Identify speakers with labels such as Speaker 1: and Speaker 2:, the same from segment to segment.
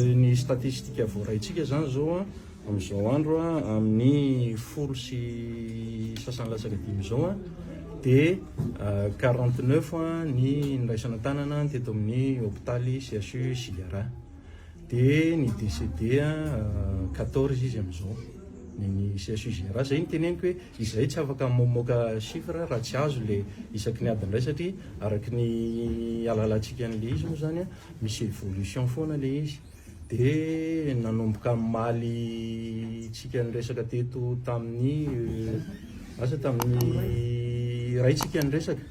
Speaker 1: Ny statistika voaraintsika izany izao amin'izao andro amin'ny 10:35 izao dia 49 ny niraisana tanana teto amin'ny hopitaly CHU Hjra. Dia ny décédé 14 izy amin'izao ny ny CHU Hjra. Izay no teneniko hoe izay tsy afaka mamoaka chiffre raha tsy azo ilay isaky ny adiny iray satria araka ny halalantsika an'ilay izy moa izany Misy evolution foana le izy. De nanomboka omaly tsika niresaka teto tamin'ny asa tamin'ny iray tsika niresaka.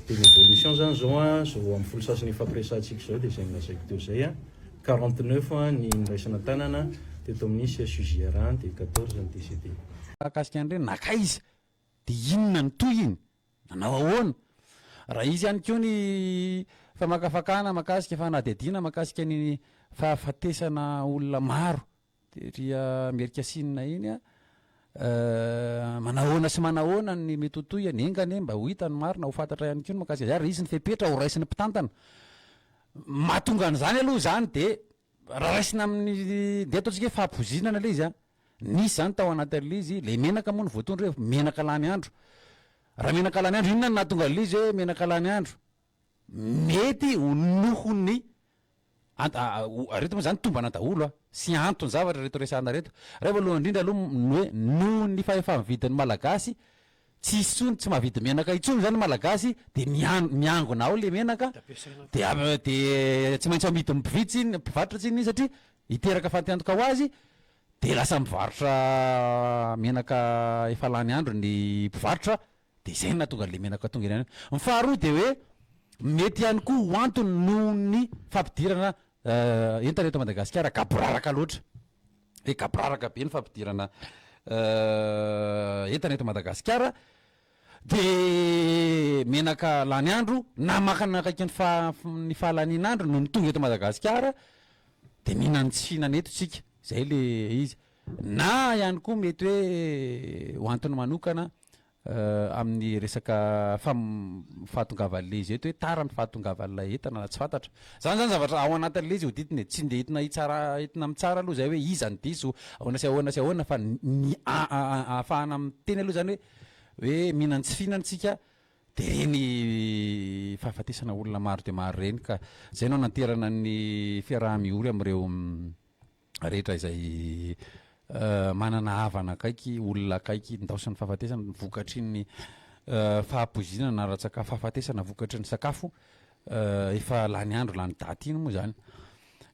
Speaker 1: De ny evolution zany zao an, zao amin'ny folo sasany ifampiresahantsika izao de izay nolazaiko teo izay an, 49 ny niraisana tanana teto amin'ny CHUJR de 14 ny décédé.
Speaker 2: Mahakasika an'ireny, nankaiza? Dia inona ny tohiny? Nanao ahoana? Raha hisy ihany koa ny famakafakana mahakasika fanadihadiana mahakasika ny fahafatesana olona maro tery Amerika-Sina iny, manahoana sy manahoana ny mety ho tohiny? Enga anie mba ho hita ny marina, ho fantatra ihany koa ny mahakasika izay ary hisy ny fepetra ho raisin'ny mpitantana. Mahatonga an'izany aloha izany dia Raha raisina amin'ny, ndeha ataontsika hoe fahapoizinana ilay izy an, nisy izany tao anatin'ilay izy, ilay menaka moa no voatondro hoe menaka lany andro. Raha menaka lany andro, inona no nahatonga an'ilay izy hoe menaka lany andro? Mety ho noho ny ant- ireto moa izany tombana daholo an, sy anton-javatra ireto resahana ireto. Iray voalohany indrindra aloha ny hoe noho ny fahefa-mividin'ny Malagasy Tsy hisy intsony, tsy mahavidy menaka intsony izany ny Malagasy dia miangona ao ilay menaka dia dia tsy maintsy amidin'ny mpividy tsinona, mpivarotra tsinona iny satria hiteraka fatiantoka ho azy dia lasa mivarotra menaka efa lany andro ny mpivarotra dia izay no nahatonga an'ilay menaka tonga eny. Ny faharoa dia hoe mety ihany koa ho antony noho ny fampidirana entana eto Madagasikara gaboraraka loatra. Hoe gaboraraka be ny fampidirana entana eto Madagasikara dia menaka lany andro na makanakaiky ny faha ny fahalanian'andro no tonga eto Madagasikara dia mihinan'ny tsy fihinana eto tsika, zay le izy. Na ihany koa mety hoe ho antony manokana amin'ny resaka fahatongavan'ilay izy eto hoe tara ny fahatongavan'ilay entana na tsy fantatra. Zany zany zavatra ao anatin'ilay izy hodidina e, tsy ndeha entina hitsara entina mitsara aloha zay hoe iza no diso, ahoana sy ahoana sy ahoana fa ny ahafahana miteny aloha zany hoe hoe mihinan-tsy fihinana tsika de reny fahafatesana olona maro dia maro reny ka zay no ananterana ny fiaraha-miory amin'ireo rehetra izay manana havana akaiky, olona akaiky nindaosin'ny fahafatesana vokatry ny fahapoizinana ara-tsakafo, fahafatesana vokatry ny sakafo efa lany andro, lany daty iny moa izany.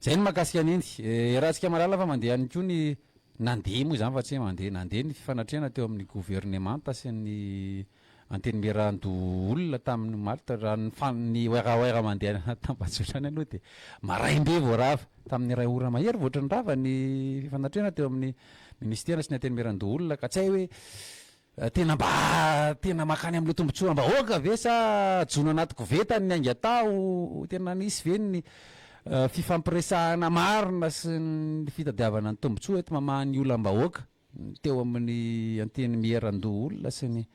Speaker 2: Izay ny mahakasika an'iny. Iarahantsika mahalala fa mandeha ihany koa ny, nandeha moa izany fa tsy hoe mandeha, nandeha ny fifanatrehana teo amin'ny governemanta sy ny Antenimierandoholona tamin'ny omaly, raha ny fan, ny waira mandeha any anaty tambajotra any aloha dia maraim-be vao rava, tamin'ny iray ora mahery vao ohatran'ny rava ny fifanatrehana teo amin'ny minisitera sy ny Antenimierandoholona ka tsy hay hoe tena mba tena mankany amin'ilay tombontsoam-bahoaka ve sa jono anaty koveta ny niainga tao, tena nisy ve ny fifampiresahana marina sy ny fitadiavana ny tombontsoa enti-mamaha ny olam-bahoaka. teo amin'ny Antenimierandoholona sy ny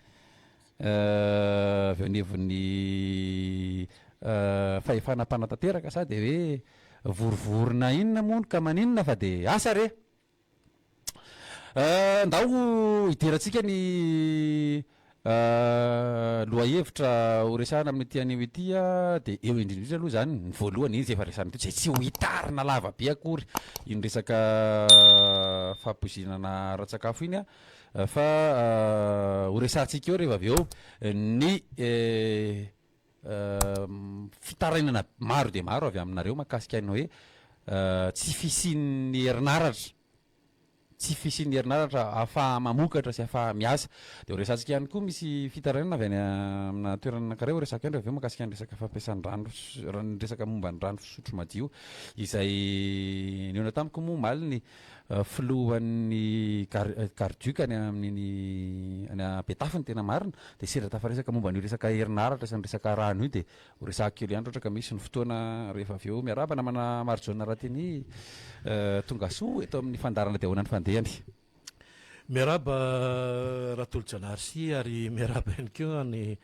Speaker 2: avy eo anivon'ny fahefana mpanatanteraka sa dia hoe vorivorina inona moa no ka maninona fa dia asa re! Ndao hidirantsika ny Lohahevitra ho resahana amin'ity anio ity dia eo indrindra indrindra aloha izany ny voalohany, iny izay efa resahana teo, izay tsy ho hitarina lava be akory iny resaka fahapoizinana ara-tsakafo iny fa ho resahantsika eo rehefa avy eo ny fitarainana maro dia maro avy aminareo mahakasika ny hoe tsy fisian'ny herinaratra. Tsy fisian'ny herinaratra ahafaha-mamokatra sy ahafaha-miasa. Dia ho resahantsika ihany koa misy fitarainana avy any amina toerana anankiray ho resahako ihany rehefa avy eo mahakasika ny resaka fampiasan-drano ny resaka momba ny rano fisotro madio izay nihaona tamiko moa omaly ny filohan'ny Garduc any amin'iny any Betafo ny tena marina dia sendra tafaresaka momba an'io resaka herinaratra sy ny resaka rano io dia Ho resahako kely ihany raha ohatra ka misy ny fotoana rehefa avy eo. Miarahaba namana Marijaona Ratini, tongasoa eto amin'ny fandaharana dia ahoana ny fandehany?
Speaker 3: Miarahaba Ratolojanahary sy ary miarahaba ihany koa an'i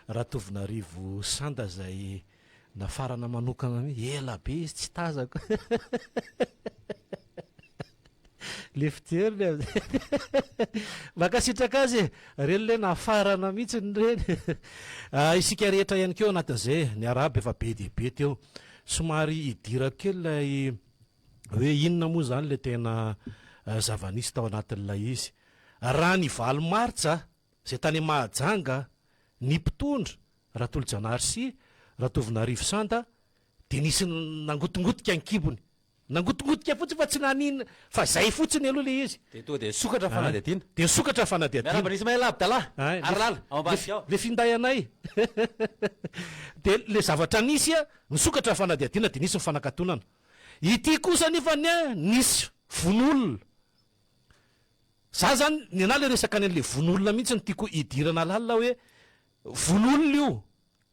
Speaker 3: Ratovonarivo Sanda izay nafarana manokana mihitsy, ela be izy tsy tazako. Le fijeriny amzay. Mankasitraka azy e! Reny le nafarana mihitsiny reny. Isika rehetra ihany koa anatin'izay niarahaba efa be dia be teo. Somary hidirako kely ilay hoe inona moa izany ilay tena zava-nisy tao anatin'ilay izy. Raha ny valo martsa izay tany Mahajanga, ny mpitondra, Ratolojanahary sy Ratovonarivo Sanda dia nisy nangotingotika ny kibony. Nangotingotika fotsiny fa tsy nanin fa zay fotsiny aloha le izy.
Speaker 2: Dia tonga dia nisokatra ny fanadihadiana.
Speaker 3: Dia nisokatra ny fanadihadiana.
Speaker 2: Miarahaba an'i Ismaël Abdallah, Arilala, ao ambadika ao.
Speaker 3: Le finday anay. Dia le zavatra nisy a, nisokatra ny fanadihadiana dia nisy ny fanakatonana. Ity kosa anefany a, nisy vono olona. Za zany, ny anah le resaka any an'le vono olona mihitsy no tiako hidirana lalina hoe vono olona io.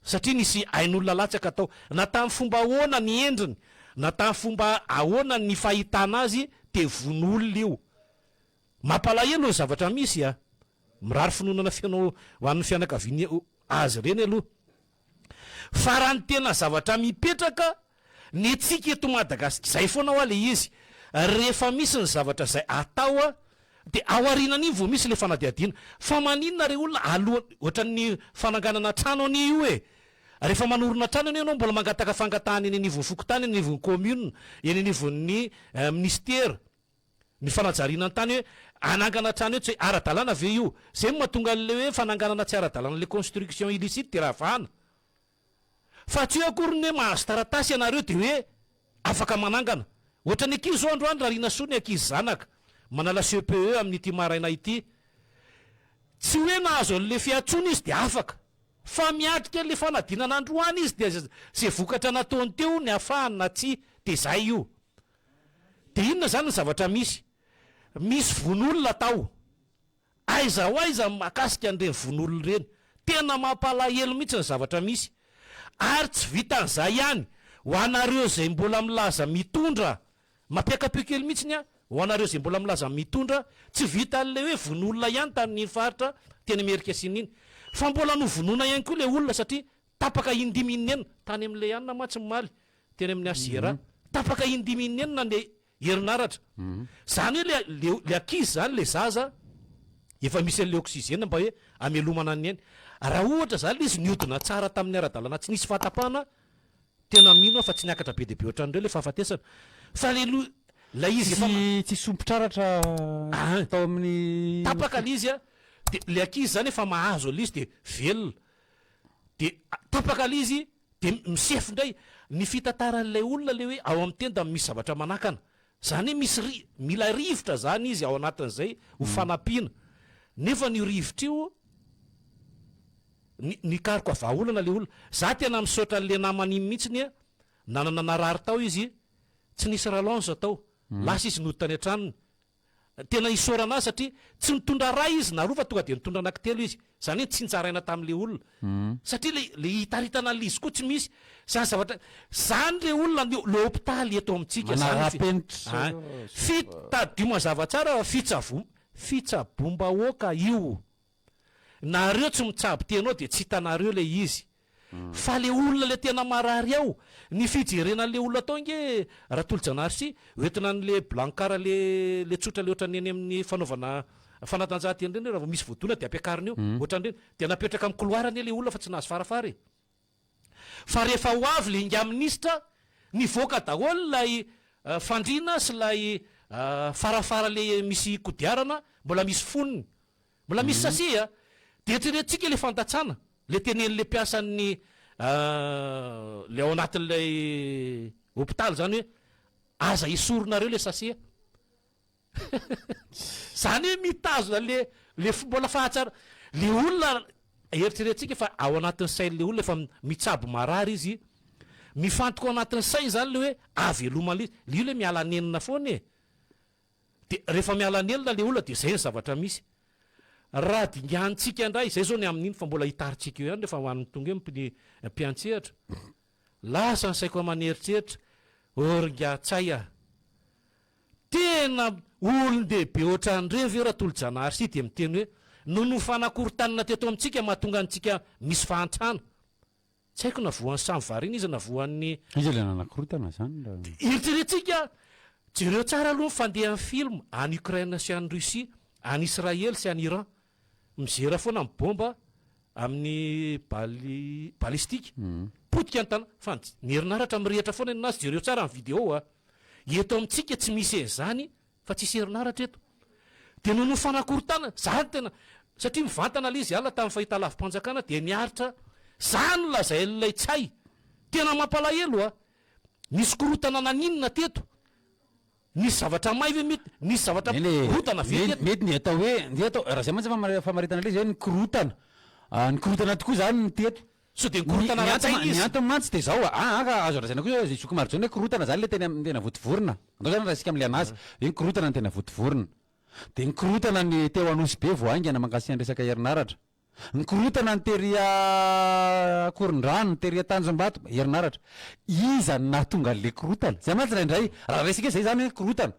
Speaker 3: Satria nisy ain'olona latsaka tao. Na tamin'ny fomba ahoana ny endriny, na tamin'ny fomba ahoana ny fahitana azy dia vono olona io. Mampalahelo ny zavatra misy a! Mirary finoanana feno ho an'ny fianakaviany azy ireny aloha. Fa raha ny tena zavatra mipetraka, ny antsika eto Madagasikara, izay foana hoa ilay izy, rehefa misy ny zavatra izay atao a, Dia ao aorianan'iny vao misy ilay fanadihadiana. Fa maninona re olona aloha, ohatran'ny fananganana trano anie io e! Rehefa manorina trano anie ianao mbola mangataka fangatahana eny anivon'ny fokontany, eny anivon'ny commune, eny anivon'ny minisitera, ny fanajariana ny tany hoe hanangana trano eo tsy ara-dalàna ve io? Izay no mahatonga an'ilay hoe fananganana tsy ara-dalàna ilay construction illicite dia ravana. Fa tsy hoe akory ny hoe mahazo taratasy ianareo dia hoe afaka manangana. Ohatran'ny ankizy izao androany rariana soa ny ankizy zanaka manala CPE amin'ity maraina ity. Tsy hoe nahazo an'ilay fiantsoana izy dia afaka. Fa miatrika an'ilay fanadinana androany izy dia izay vokatra nataony teo ny ahafahany na tsia dia izay io. Dia inona izany ny zavatra misy? Misy vono olona tao. Aiza ho aiza ny mahakasika an'ireny vono olona ireny? Tena mampalahelo mihitsy ny zavatra misy. Ary tsy vitan'izay ihany, ho anareo izay mbola milaza mitondra, mampiaka-peo kely mihitsy aho, ho anareo izay mbola milaza mitondra, tsy vitan'ilay hoe vono olona ihany tamin'iny faritra teny Imerinkasinina iny, fa mbola novonoina ihany koa ilay olona satria tapaka indimy inenina, tany amin'ilay anona mantsy omaly, teny amin'ny HCRA, tapaka indimy inenina ny Herinaratra. Zany hoe le le le ankizy zany le zaza efa misy an'le oxygène mba hoe hamelomana ny ainy. Raha ohatra zany le izy nihodina tsara tamin'ny ara-dalana tsy nisy fahatapahana, tena mino aho fa tsy niakatra be dia be ohatran'ireo le fahafatesana. Fa le lo lay izy efa.
Speaker 2: Tsisy tsisy sompitraratra tao amin'ny.
Speaker 3: Tapaka le izy a, de le ankizy zany efa mahazo an'le izy de velona. De tapaka le izy Dia misefo indray ny fitantaran'ilay olona ilay hoe ao amin'ny tenda misy zavatra manakana. Izany hoe misy ri-, mila rivotra izany izy ao anatin'izay ho fanampiana. Nefa io rivotra io, ni-, nikaroka vahaolana ilay olona. Za tena misaotra an'ilay namana iny mihitsiny a, nanana narary tao izy, tsy nisy rallonge tao. Lasa izy nody tany an-tranony. Tena isaorana azy satria tsy nitondra ray izy na roa fa tonga dia nitondra anankitelo izy. Izany hoe tsinjaraina tamin'ilay olona. Satria ilay ilay hitaritana an'ilay izy koa tsy misy. Izany zavatra izany re olona ny le hopitaly eto amintsika izany.
Speaker 2: Manara-penitra.
Speaker 3: Fi, tadidio mazava tsara fa fitsavo, fitsaboam-bahoaka io. Nareo tsy mitsabo tena ao dia tsy hitanareo ilay izy. Fa le olona le tena marary ao, ny fijerena an'le olona tao ange Ratolojanahary sy hoentina an'le blancard le le tsotra le ohatran'ny eny amin'ny fanaovana fanatanjahantena ireny raha vao misy voadona dia ampiakarina eo ohatran'ireny dia napetraka amin'ny couloir anie le olona fa tsy nahazo farafara e! Fa rehefa ho avy le ingahy minisitra nivoaka daholo ilay fandriana sy ilay farafara le misy kodiarana mbola misy fonony Mbola misy sachet a! Dia eritreretintsika ilay fandatsana, ilay tenenin'ilay mpiasan'ny ilay ao anatin'ilay hopitaly izany hoe aza esorinareo ilay sachet. Izany hoe mitazona le le mbola fahatsara le olona eritreretintsika fa ao anatin'ny sain'ilay olona efa mitsabo marary izy, mifantoka ao anatin'ny sainy izany ilay hoe ahavelomana ilay izy, io ilay miala nenina foana e! Dia rehefa miala an'elona ilay olona dia izay ny zavatra misy. Raha dinganintsika indray, izay izao ny amin'iny fa mbola hitarintsika eo ihany rehefa ho an'ny tonga eo ny mpiantsehatra. Lasa ny saiko aman'eritreritra, oh ry ingahy Tsay ah! Tena olon-dehibe ohatran'ireny ve Ratolojanahary sy dia miteny hoe noho ny fanakorontanana teto amintsika mahatonga antsika misy fahantrana. Tsy haiko na voan'ny samy variana izy na voan'ny.
Speaker 2: Iza ilay nanakorontana izany raha.
Speaker 3: Eritreretintsika, Jereo tsara aloha ny fandehan'ny film any Ukraine sy any Russie, any Israely sy any Iran. Mizera foana ny bomba amin'ny bali balistique. Potika ny tana fa ny herinaratra mirehitra foana nenazy jereo tsara ny video a. Eto amintsika tsy misy an'izany fa tsisy herinaratra eto. Dia noho ny fanakorontanana, za no tena satria mivantana ilay izy alina tamin'ny fahitalavi-panjakana dia niaritra, za no lazain'ilay Tsay. Tena mampalahelo a. Nisy korontana naninona teto? Nisy zavatra may ve mety? Nisy zavatra
Speaker 2: Eny e,
Speaker 3: korontana ve
Speaker 2: mety
Speaker 3: teto?
Speaker 2: mety ny atao hoe, ndeha atao, raha zay mantsy famaritana ilay izy hoe ny korontana. Ny korontana tokoa izany ny teto.
Speaker 3: Sao dia
Speaker 2: Ny
Speaker 3: nikorontana
Speaker 2: ny antony
Speaker 3: ara-tsaina
Speaker 2: ny
Speaker 3: izy?
Speaker 2: antony mantsy dia izao, aa ka azo lazaina koa hoe zoky Marijaona hoe korontana izany ilay teny amin'ny tena Vontovorona. Andao izany raisika amin'ilay an'azy, hoe ny korontana ny tena Vontovorona. Dia ny korontana ny teo Anosibe vao haingana mahakasika ny resaka herinaratra. Nikorontana ny tery Ankorondrano, ny tery Tanjombato, herinaratra. Iza no nahatonga an'ilay korontana? Izay mantsy indraindray, raha resaka hoe izay izany hoe korontana.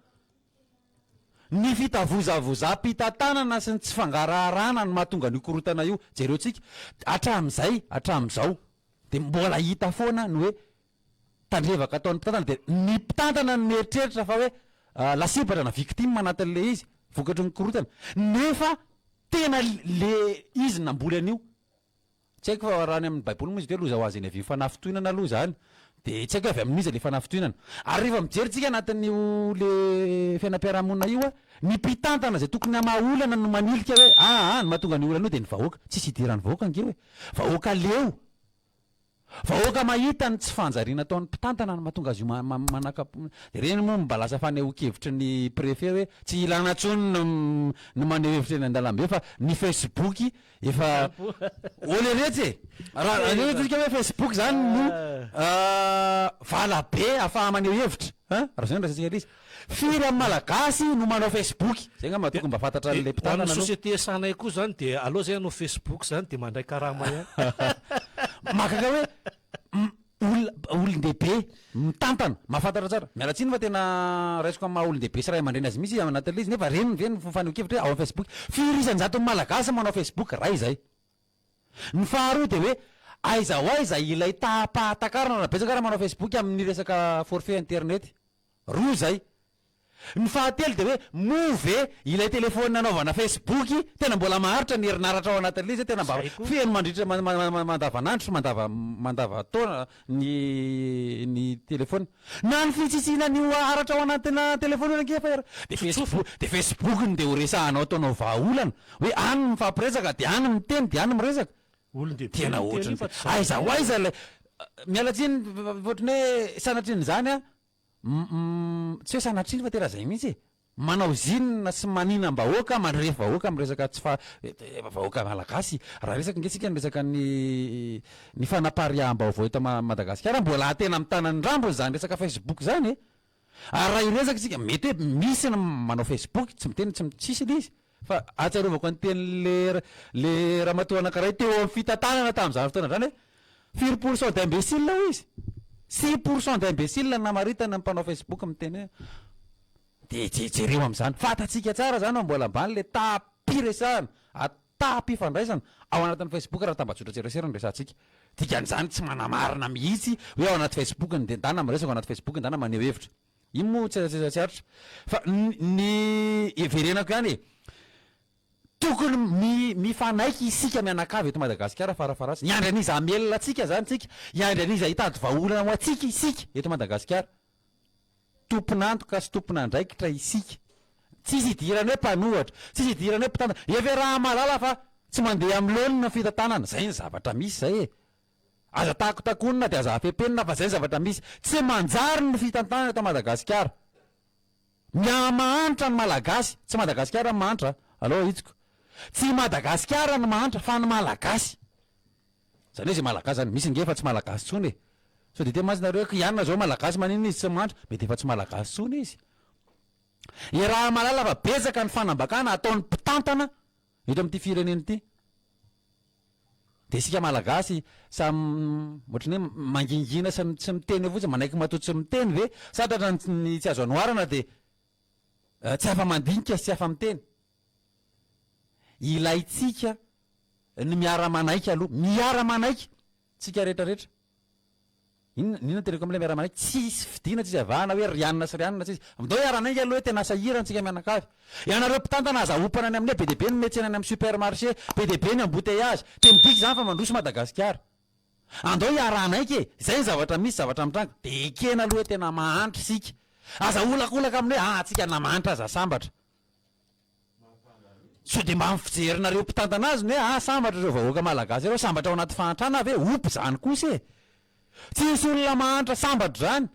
Speaker 2: Ny fitavozavozam-pitantanana sy ny tsy fangaraharahana no mahatonga an'io korontana io. Jereo tsika, hatramin'izay, hatramin'izao, dia mbola hita foana ny hoe tandrevaka ataon'ny mpitantana dia ny mpitantana no mieritreritra fa hoe lasibatra na victime anatin'ilay izy vokatry ny korontana nefa tena le izy namboly an'io. Tsy haiko fa raha any amin'ny baiboly moa izy ity hoe loza ho azy eny avia fanafintohinana aloha izany dia tsy haiko hoe avy amin'iza le fanafintohinana. Ary rehefa mijery tsika anatin'io le fiainam-piarahamonina io a, ny mpitantana izay tokony hamaha olana no manilika hoe aa ny mahatonga an'io olana io dia ny vahoaka. Tsisy idiran'ny vahoaka ange hoe vahoaka leo. Vahoaka mahita ny tsy fanjariana ataon'ny mpitantana no mahatonga azy io manaka-po. Dia ireny moa mba lasa fanehoan-kevitry ny préfet hoe tsy ilana intsony ny ny maneho hevitra eny an-dalambe fa ny facebook efa oleretsy e! Raha aleo tsika hoe facebook izany no vala be ahafaha-maneho hevitra an! Raha izay no raisintsika ilay izy. Firy amin'ny Malagasy no manao facebook? Izay angamba tokony mba fantatran'ilay
Speaker 3: Dia ho an'ny
Speaker 2: mpitantana aloha.
Speaker 3: société iasanay koa izany dia aleo izay hanao facebook izany dia mandray karama ihany.
Speaker 2: Mahagaga hoe olona olon-dehibe mitantana, mahafantatra tsara. Miala tsiny fa tena raisiko amin'ny maha olon-dehibe sy ray aman-dreny azy mihitsy ao anatin'ilay izy nefa reny ve ny fanehoan-kevitra hoe ao amin'ny facebook. Firy isan-jaton'ny Malagasy manao facebook? Iray izay. Ny faharoa dia hoe aiza ho aiza ilay taham-pahatakarana raha betsaka raha manao facebook amin'ny resaka forfait internet. Roa izay. Ny fahatelo dia hoe moa ve ilay telefaonina anaovana facebook tena mbola maharitra ny herinaratra ao anatin'ilay izy tena mba feno mandritra mandavanandro sy mandava mandava-taona ny ny telefaonina. Na ny fitsitsiana an'io aratra ao anatina telefaonina io ange efa er dia facebook dia facebook no dia ho resahanao ataonao vahaolana hoe any no mifampiresaka dia any miteny dia any miresaka.
Speaker 3: Olon-dehibe
Speaker 2: Tena
Speaker 3: no miteny
Speaker 2: ohatran'ny
Speaker 3: io fa tsy
Speaker 2: aiza ho
Speaker 3: zava-dehibe.
Speaker 2: aiza ilay miala tsiny ohatran'ny hoe sanatrian'izany an, tsy hoe sanatriany fa tena zay mihitsy e, manao zinona sy maninam-bahoaka, mandrefy vahoaka amin'ny resaka tsy fa vahoaka malagasy, raha resaka ange tsika ny resaka ny ny fanapariaham-baovao eto Madagasikara mbola tena mitana ny rambony izany resaka facebook izany e, Ary raha hiresaka isika, mety hoe misy ny manao facebook, tsy miteny tsy tsisy ilay izy, fa ahatsiarovako ny tenin'le le ramatoa anankiray teo amin'ny fitantanana tamin'izany fotoana izany hoe firy pour cent d'imbécile hoy izy? 6 pour cent d'imbécile no namaritana ny mpanao facebook miteny hoe dia jereo amin'izany, fantatsika tsara izany fa mbola ambany ilay taham-piresahana, taham-pifandraisana ao anatin'ny Facebook raha tambajotran-tserasera no resahantsika. Dikan'izany tsy manamarina mihitsy hoe ao anaty Facebook ny ndana miresaka, ao anaty Facebook ndana maneho hevitra. Iny moa tsy tsy aritra. Fa ny hiverenako ihany e, tokony mi mifanaiky isika mianakavy eto Madagasikara farafaharatsiny. Hiandry an'iza hamelona antsika izany tsika? Hiandry an'iza hitady vahaolana ho antsika isika eto Madagasikara? Tompon'antoka sy tompon'andraikitra isika. Tsisy idirany hoe mpanohatra, tsisy idirany hoe mpitantana. Efa iaraha-mahalala fa tsy mandeha amin'ny laoniny ny fitantanana. Izay ny zavatra misy izay e. Aza takotakonina dia aza afempenina fa izay ny zavatra misy. Tsy manjary ny fitantanana eto Madagasikara. Miha-mahantra ny Malagasy. Tsy Madagasikara no mahantra a. Aleo ahitsiko. Tsy i Madagasikara no mahantra fa ny Malagasy. Zany hoe zay malagasy zany, misy nge efa tsy malagasy tsony e! Sao de tena mantsy nareo hoe kianina zao malagasy maninona izy tsy mahantra, mety efa tsy malagasy tsony izy. Iaraha mahalala fa betsaka ny fanambakana ataon'ny mpitantana eto amin'ity firenena ity. De isika malagasy samy ohatran'ny hoe mangingina sy tsy miteny eo fotsiny, manaiky matoa tsy miteny ve? Sa tratran'ny tsy azo anoharana de tsy afa-mandinika sy tsy afa-miteny? Ilaintsika ny miara-manaiky aloha, miara-manaiky tsika rehetra rehetra. Inona, inona no teneniko amin'ilay miara-manaiky? Tsisy fidina, tsisy avahana hoe ry anona sy ry anona, tsisy. Ndao hiara-hanainga aloha hoe tena sahirana tsika mianakavy. Ianareo mpitantana aza ompana any amin'ny hoe be dia be ny miantsena any amin'ny supermarché, be dia be ny embouteillage. Dia midika izany fa mandroso Madagasikara. Andao hiara-hanaiky e! Izay ny zavatra misy, zavatra mitranga. Dia ekena aloha hoe tena mahantra isika. Aza aolakolaka amin'ny hoe ah, tsika na mahantra aza sambatra. Sao dia mba ny fijerinareo mpitantana azy ny hoe ah sambatra ireo vahoaka malagasy ireo, sambatra ao anaty fahantrana ve? Opy izany kosa e! Tsisy olona mahantra sambatra izany!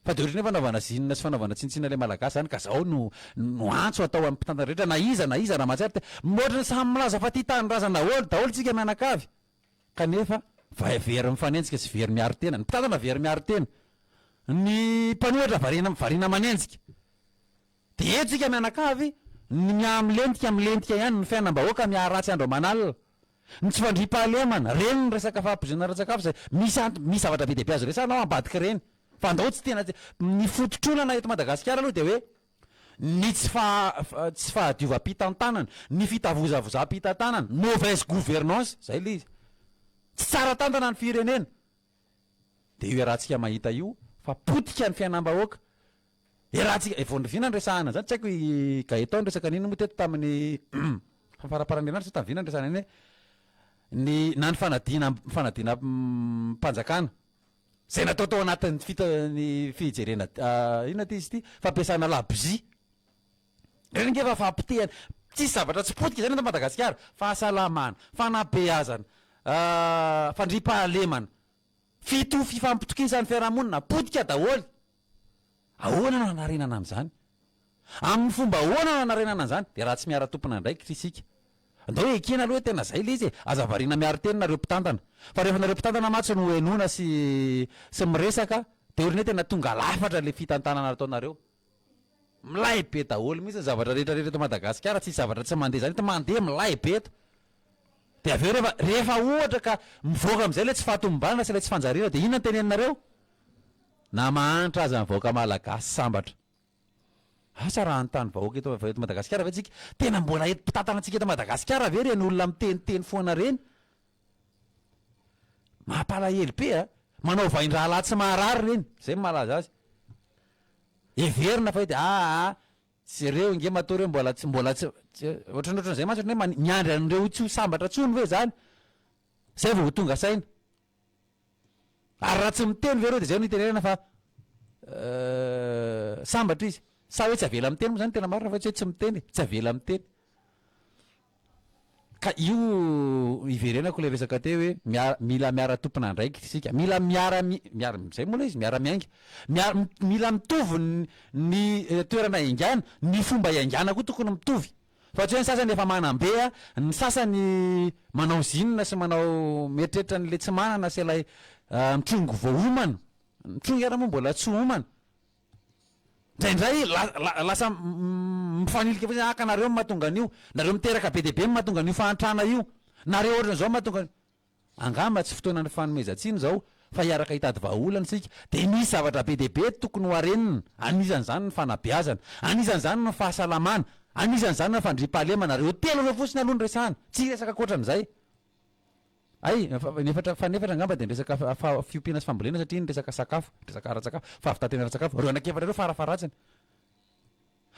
Speaker 2: Fa dia ohatran'ny hoe fanaovana zinona sy fanaovana tsinontsinona ilay malagasy izany ka izao no no antso atao amin'ny mpitantana rehetra na iza na iza raha mahatsiaro te ohatran'ny samy milaza fa tia tanindrazana daholo daholo tsika mianakavy kanefa very mifanenjika sy very miaro tena, ny mpitantana very miaro tena, ny mpanohitra variana variana manenjika. Dia eto isika mianakavy, ny miha-milentika milentika ihany, ny fiainam-bahoaka miha-ratsy andro aman'alina. Ny tsy fandriampahalemana, ireny ny resaka fahapoizina ara-tsakafo izay misy antony, misy zavatra be dia be azo resahina ao ambadik'ireny. Fa andao tsy tena, ny fototr'olana eto Madagasikara aloha dia hoe ny tsy faha, tsy fahadiovam-pitantanana, ny fitavozavozam-pitantanana, mauvaise gouvernance, izay ilay izy. Tsy tsara tantana ny firenena. Dia io iarahantsika mahita io fa potika ny fiainam-bahoaka. Iarahantsika, eh, vao vina niresahana an'izany, tsy haiko i Gaëtan niresaka an'iny moa teto tamin'ny faramparan'ny herinandro sa tamin'ny vina niresahana an'iny hoe ny na ny fanadina fanadinam-panjakana izay natao tao anatin'ny fita ny fijerena inona ity izy ity fampiasana labozia. Ireny ange efa fahapotehana, tsisy zavatra tsy potika izany eto Madagasikara, fahasalamana, fanabeazana, fandriampahalemana, fito fifampitokisan'ny fiarahamonina, potika daholo. Ahoana no hanarenana an'izany? Amin'ny fomba ahoana no hanarenana an'izany? Dia raha tsy miara-tompon'andraikitra isika. Andao ekena aloha hoe tena izay ilay izy e! Aza variana miaro tena nareo mpitantana. Fa rehefa nareo mpitantana mantsy no henoina sy sy miresaka dia ohatran'ny hoe tena tonga lafatra ilay fitantanana ataonareo. Milay be daholo mihitsy ny zavatra rehetra rehetra eto Madagasikara, tsisy zavatra tsy mandeha zany eto, mandeha milay be eto. Dia avy eo rehefa rehefa ohatra ka mivoaka amin'izay ilay tsy fahatomombanana sy ilay tsy fanjariana dia inona no teneninareo? Na mahantra aza ny vahoaka malagasy sambatra. Asa raha hanontany vahoaka eto eto Madagasikara ve tsika? Tena mbola eto mpitantana antsika eto Madagasikara ve ireny olona miteniteny foana ireny? Mampalahelo be a! Manao vain-drahalahy tsy maharary ireny, izay no mahalaza azy. Heverina fa hoe dia aa tsy ireo nge matoa ireo mbola tsy mbola tsy ohatran'ny ohatran'izay mantsy ohatran'ny hoe miandry an'ireo tsy ho sambatra intsony ve izany zay vao ho tonga saina. Ary raha tsy miteny ve ireo dia izay no itenenana fa sambatra izy. Sa hoe tsy avela miteny moa izany tena marina fa tsy hoe tsy miteny e, tsy avela miteny. Ka io iverenako ilay resaka teo hoe miara mila miara tompon'andraikitra isika, mila miara miara izay moa ilay izy miara miainga, miara mila mitovy ny ny toerana iaingana, ny fomba iaingana koa tokony mitovy fa tsy hoe ny sasany efa manam-be a, ny sasany manao zinona sy manao mieritreritra an'ilay tsy manana sy ilay mitrongy vao homana, mitrongy ary moa mbola tsy homana. Indraindray lasa mifanilika fotsiny, ah ka nareo no mahatonga an'io, nareo miteraka be dia be no mahatonga an'io fahantrana io, nareo ohatran'izao no mahatonga an'io. Angamba tsy fotoanan'ny fanomezan-tsiny izao fa hiaraka hitady vahaolana isika. Dia misy zavatra be dia be tokony ho harenina, anisan'izany ny fanabeazana, anisan'izany ny fahasalamana, anisan'izany ny fandriampahalemana, ireo telo ireo fotsiny aloha no resahana, tsy hiresaka ankoatran'izay. Hay, ny efatra, faha-efatra angamba dia ny resaka fiompiana sy fambolena satria ny resaka sakafo, resaka ara-tsakafo, fahavitantena ara-tsakafo, ireo anankiefatra ireo farafaharatsiny.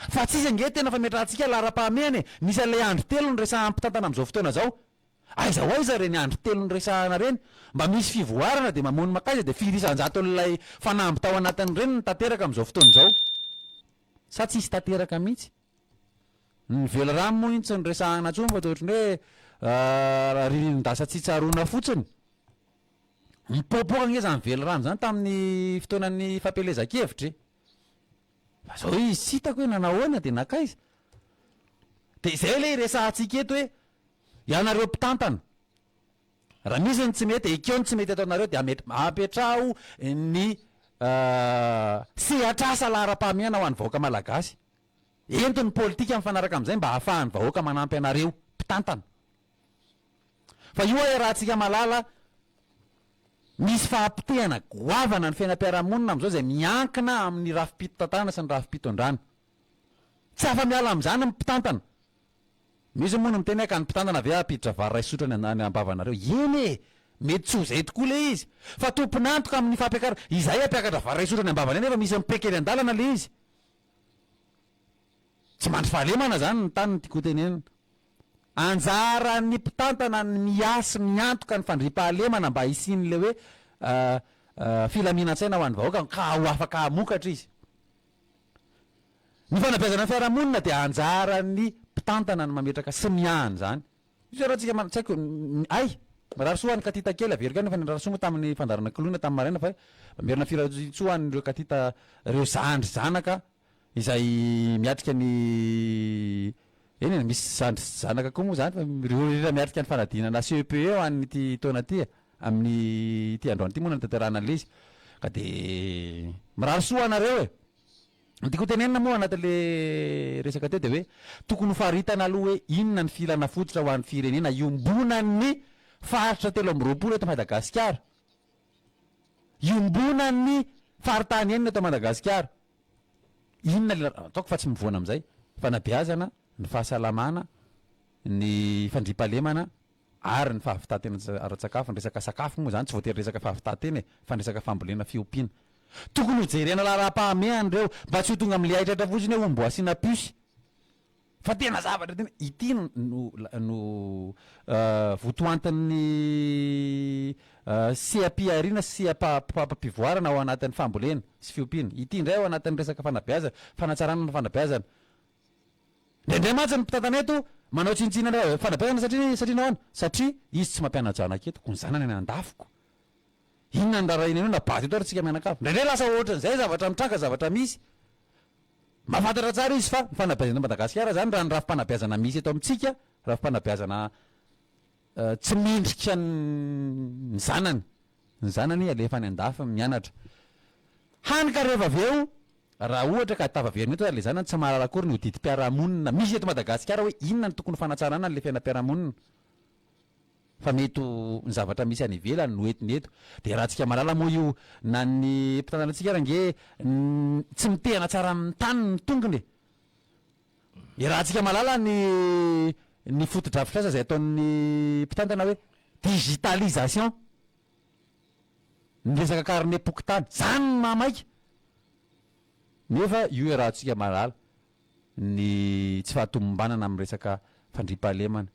Speaker 2: Fa tsisy ange tena fametrahantsika laharam-pahamehana e! Misy an'ilay andry telo noresahan'ny mpitantana amin'izao fotoana izao. Aiza ho aiza ireny andry telo noresahana ireny? Mba misy fivoarana dia mamono mankaiza dia firy isan-jaton'ilay fanamby tao anatin'ireny no tanteraka amin'izao fotoana izao? Sa tsisy tanteraka mihitsy? Ny velirano moa iny tsy noresahana intsony fa toa ohatran'ny hoe ririnin-dasa tsy tsaroana fotsiny. Nipoapoaka ange izany velirano izany tamin'ny fotoanan'ny fampielezan-kevitra e. Fa izao izy tsy hitako hoe nanahoana dia nankaiza. Dia izay ilay iresahantsika eto hoe ianareo mpitantana, raha misy ny tsy mety, ekeo ny tsy mety ataonareo dia ametraho ny sehatr'asa laharam-pahamehana ho an'ny vahoaka malagasy. Ento ny politika mifanaraka amin'izay mba ahafahan'ny vahoaka manampy anareo mpitantana. Fa io iarahantsika mahalala misy fahapotehana goavana ny fiainam-piarahamonina amin'izao izay miankina amin'ny rafi-pitantanana sy ny rafi-pitondrana. Tsy afa-miala amin'izany ny mpitantana. Misy moa no miteny hoe ka ny mpitantana ve hampiditra vary iray sotro any any am-bavanareo? Eny e! Mety tsy ho izay tokoa ilay izy. Fa tompon'antoka amin'ny fampiakarana, izahay hampiakatra vary raisotra any am-bavany any nefa misy mipeka eny an-dalana ilay izy. Tsy mandry fahalemana izany ny tany no tiako hotenenina. Anjaran'ny mpitantana ny miahy sy miantoka ny fandriampahalemana mba hisian'ilay hoe filaminan-tsaina ho an'ny vahoaka ka ho afaka hamokatra izy. Ny fanabeazana ny fiarahamonina dia anjaran'ny mpitantana ny mametraka sy miahy an'izany. Io raha tsika tsy haiko, hay! Mirary soa ho an'ny katita kely, averiko ihany fa ny nirary soa moa tamin'ny fandaharana koloina tamin'ny maraina fa mamerina firariantsoa ho an'ireo katita ireo zandry zanaka izay miatrika ny eny e, misy zandry sy zanaka koa moa izany fa ireo rehetra miatrika ny fanadinana CEPE ho an'ity taona ity e, amin'ity androany ity moa no anatanterahana an'ilay izy ka dia mirary soa ho anareo e! Ny tiako hotenenina moa anatin'le resaka teo dia hoe tokony ho faritana aloha hoe inona ny filana fototra ho an'ny firenena iombonan'ny faritra 23 eto Madagasikara. Iombonan'ny faritany enina eto Madagasikara. Inona le ataoko fa tsy mivoana amin'izay. Fanabeazana, ny fahasalamana, ny fandriampahalemana ary ny fahavitan-tena ara-tsakafo, ny resaka sakafo moa izany tsy voatery resaka fahavitan-tena e, fa ny resaka fambolena fiompiana. Tokony ho jerena laharam-pahamehana ireo mba tsy ho tonga amin'ilay haitraitra fotsiny hoe omby asiana puce fa tena zavatra tena ity no no votoantin'ny seha-pihariana sy seha-pampivoarana ao anatin'ny fambolena sy fiompiana. Ity indray ao anatin'ny resaka fanabeazana, fanatsarana ny fanabeazana. Indraindray mantsy ny mpitantana eto manao tsinontsinona ny fanabeazana satria satria nahoana? Satria izy tsy mampiana-janaka eto, ko ny zanany any an-dafiko. Inona no raharahiany an'io na bado eto ary tsika mianakavy. Indraindray lasa ohatran'izay zavatra mitranga, zavatra misy. Mahafantatra tsara izy fa ny fanabeazana eto Madagasikara izany raha ny rafi-panabeazana misy eto amintsika, rafi-panabeazana tsy mendrika ny zanany. Ny zanany alefa any an-dafy mianatra. Hany ka rehefa avy eo, raha ohatra ka tafaverina eto ary ilay zanany tsy mahalala akory ny hodidim-piarahamonina misy eto Madagasikara hoe inona no tokony ho fanatsarana an'ilay fiainam-piarahamonina fa mety ho ny zavatra misy any ivelany no entiny eto. Dia raha tsika mahalala moa io na ny mpitantana antsika ary ange tsy mitehana tsara amin'ny tany ny tongony e. Iarahantsika mahalala ny ny fotodrafitrasa izay ataon'ny mpitantana hoe digitalisation. Ny resaka carnet-pokontany, zany no mahamaika. Nefa io iarahantsika mahalala ny tsy fahatomombanana amin'ny resaka fandriampahalemana,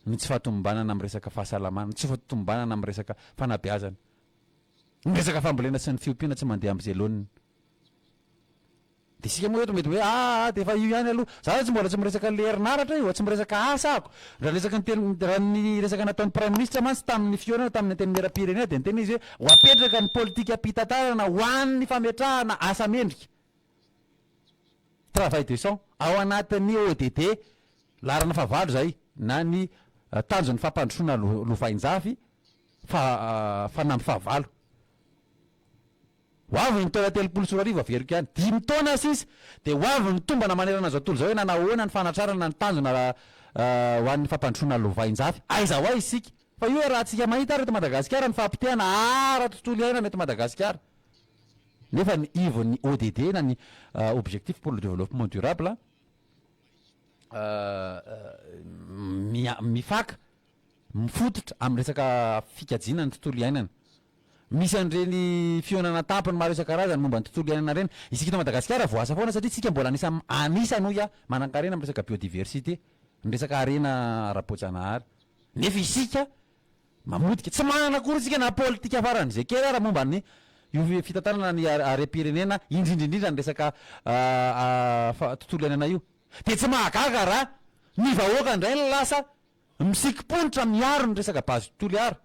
Speaker 2: ny tsy fahatomombanana amin'ny resaka fahasalamana, ny tsy fahatomombanana amin'ny resaka fanabeazana, ny resaka fambolena sy ny fiompiana tsy mandeha amin'izay laoniny. Dia isika moa eto mety hoe aa dia efa io ihany aloha. Za tsy mbola tsy miresaka an'ilay herinaratra io, tsy miresaka asa ako. Raha resaka ny teny, raha ny resaka nataon'ny praiminisitra mantsy tamin'ny fihaonana tamin'ny antenimierampirenena dia niteny izy hoe ho apetraka ny politikam-pitantanana ho an'ny fametrahana asa mendrika, travail decent, ao anatin'ny ODD laharana fahavalo izay na ny tanjon'ny fampandrosoana lovainjafy fa fanamby fahavalo. Ho avy ny taona 2030, averiko ihany, dimy taona sisa dia ho avy ny tombana manerana izao tontolo izao hoe nanahoana ny fanatrarana ny tanjona ho an'ny fampandrosoana lovainjafy. Aiza ho aiza isika? Fa io iarahantsika mahita ary eto Madagasikara ny fahapotehana ara-tontolo iainana eto Madagasikara. Nefa ny ivon'ny ODD na ny Objectif pour le Développement Durable mifaka, mifototra amin'ny resaka fikajiana ny tontolo iainana. Misy an'ireny fihaonana an-tampony maro isan-karazany momba ny tontolo iainana ireny. Isika eto Madagasikara voaasa foana satria isika mbola anisan'ny anisany hoy aho manankarena amin'ny resaka biodiversité, ny resaka harena ara-boajanahary. Nefa isika mamotika. Tsy manana akory isika na politika faran'izay kely ara momba ny io fitantanana ny harem-pirenena indrindra indrindra ny resaka tontolo iainana io. Dia tsy mahagaga raha ny vahoaka indray no lasa misikim-ponitra miaro ny resaka base Toliara.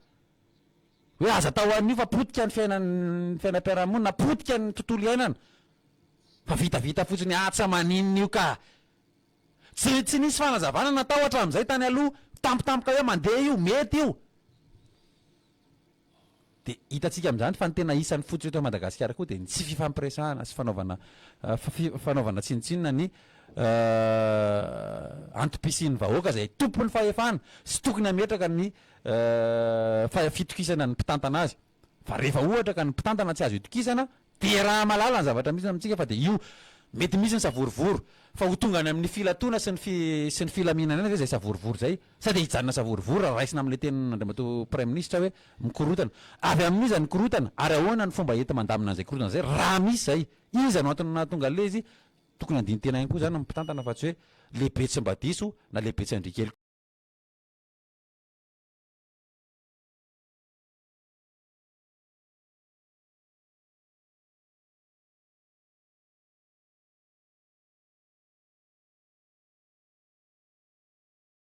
Speaker 2: Hoe aza atao an'io fa potika ny fiainan'ny fiainam-piarahamonina, potika ny tontolo iainana. Fa vitavita fotsiny ah tsy maninona io ka. Tsy tsy nisy fanazavana natao hatramin'izay tany aloha, tampotampoka hoe mandeha io, mety io. Dia hitantsika amin'izany fa ny tena isan'ny fototra eto Madagasikara koa dia ny tsy fifampiresahana sy fanaovana fanaovana tsinontsinona ny antom-pisian'ny vahoaka izay tompon'ny fahefana sy tokony hametraka ny fa fitokisana ny mpitantana azy. Fa rehefa ohatra ka ny mpitantana tsy azo itokisana dia raha mahalala ny zavatra misy amintsika fa dia io. Mety misy ny savorovoro, fa ho tonga any amin'ny filatoana sy ny fi sy ny filaminana ihany ve izay savorovoro izay? Sa dia hijanona savorovoro raha raisina amin'ilay tenin'Andriamatoa Praiminisitra hoe mikorontana? Avy amin'iza ny korontana ary ahoana ny fomba enti-mandamina an'izay korontana izay raha misy izay? Iza no antony nahatonga an'ilay izy? Tokony handini-tena ihany koa izany ny mpitantana fa tsy hoe lehibe tsy mba diso na lehibe tsy andria kely.